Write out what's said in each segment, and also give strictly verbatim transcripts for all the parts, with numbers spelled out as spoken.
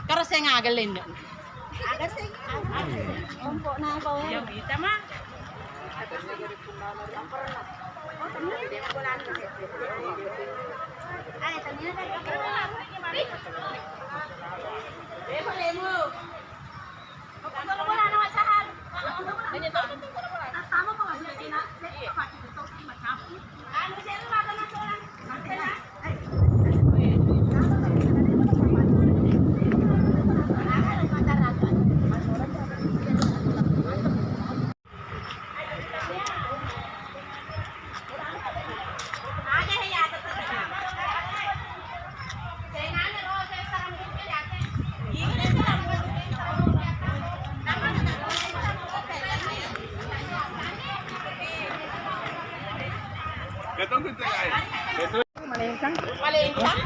Karo seng aga lenne. Aga seng, aga seng. Ompok na bawa. Iya, kita mah.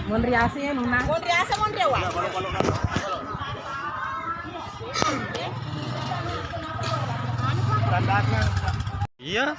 Monri ase ya, Nuna. Monri ase, monri awa. Iya.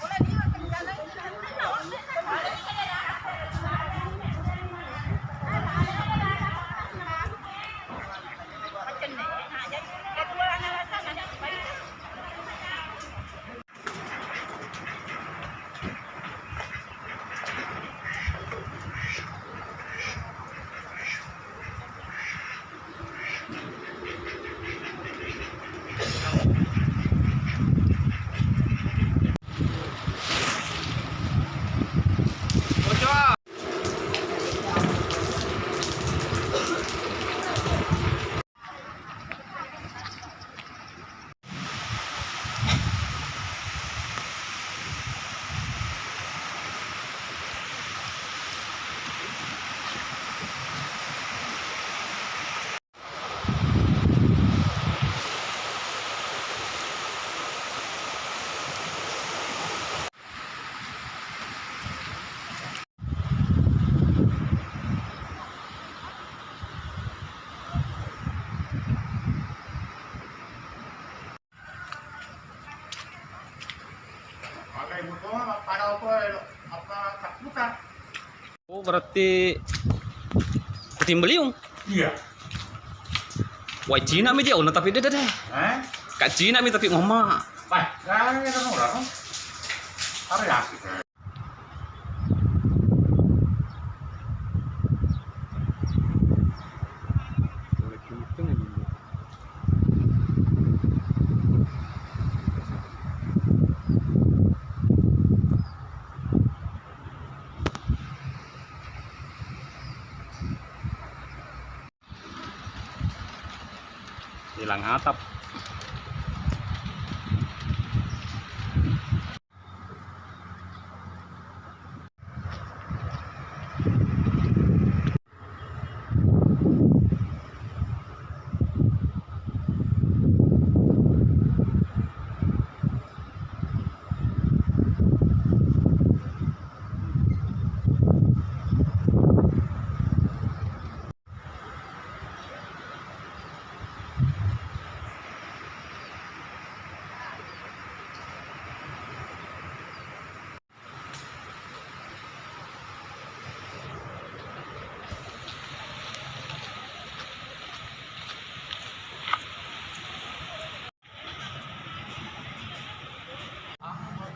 Oh, berarti Puting Beliung? Iya. Wah, Cina mi dia, oh, tapi deh, deh, deh. Eh? Kak Cina mi tapi mama. Wah, ya, ya, kan orang. Apa ya? Ilang atap.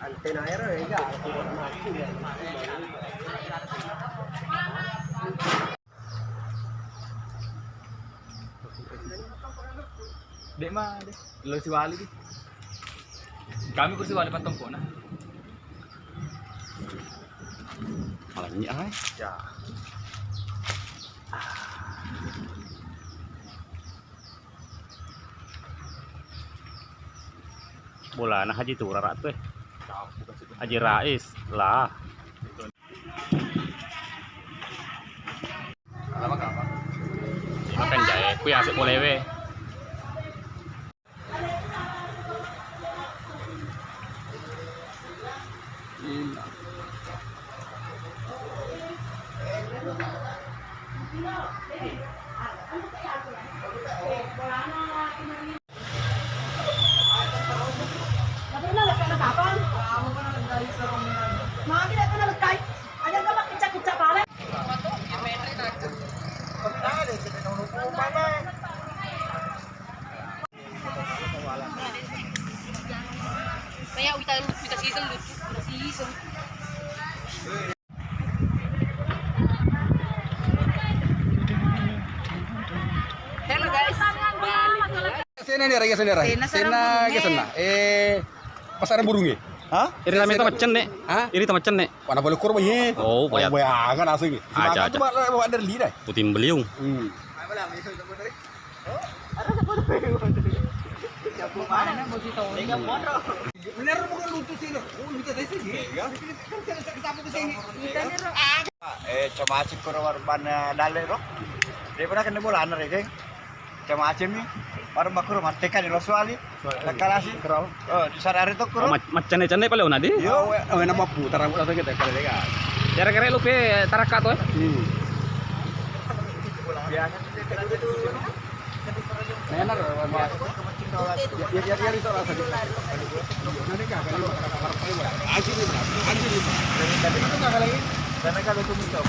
Antena ero ya, ya. Dek mah, dek. Lo siwali di. Kami kursi wali patongkona. Malah nyi ai. Ya. Bolana Haji Tura ratu eh. Haji Rais lah. Makan jahe, ku yang asik boleh we. Sena ni raya sena raya. Sena Sena Sarang Burung, ke eh. Sena. Eh, pasar burung eh. Hah? Iri tama itu macenne. Hah? Iri tama macenne. Wana boleh kurma ye. Oh, boleh. Bayangan asli. Aja, aja. Puting beliung. Hmm. Bener bukan lucu sih lo. Oh, kita dari sini. Ya. Kita kita kita ke sini. Eh, coba cek koro warban dalle ro. Dia pernah kena bola anak ya, geng. Macam-macam ni. Baru bakuro mateka di Roswali. Takalasi. Oh, di sarare to kuro. Oh, mac-, macane-cane pale ona di. Yo. Oh, nama putar rambut atau kita kali kan. Kira-kira lu pe taraka to, eh? Hmm. Biasa. Enak loh, Mas. Ya, ya, ya, itu rasa. Nanti kan kali. Aji ni, Mas. Aji ni, Mas. Dari tadi itu kagak lagi. Karena kalau tumis to.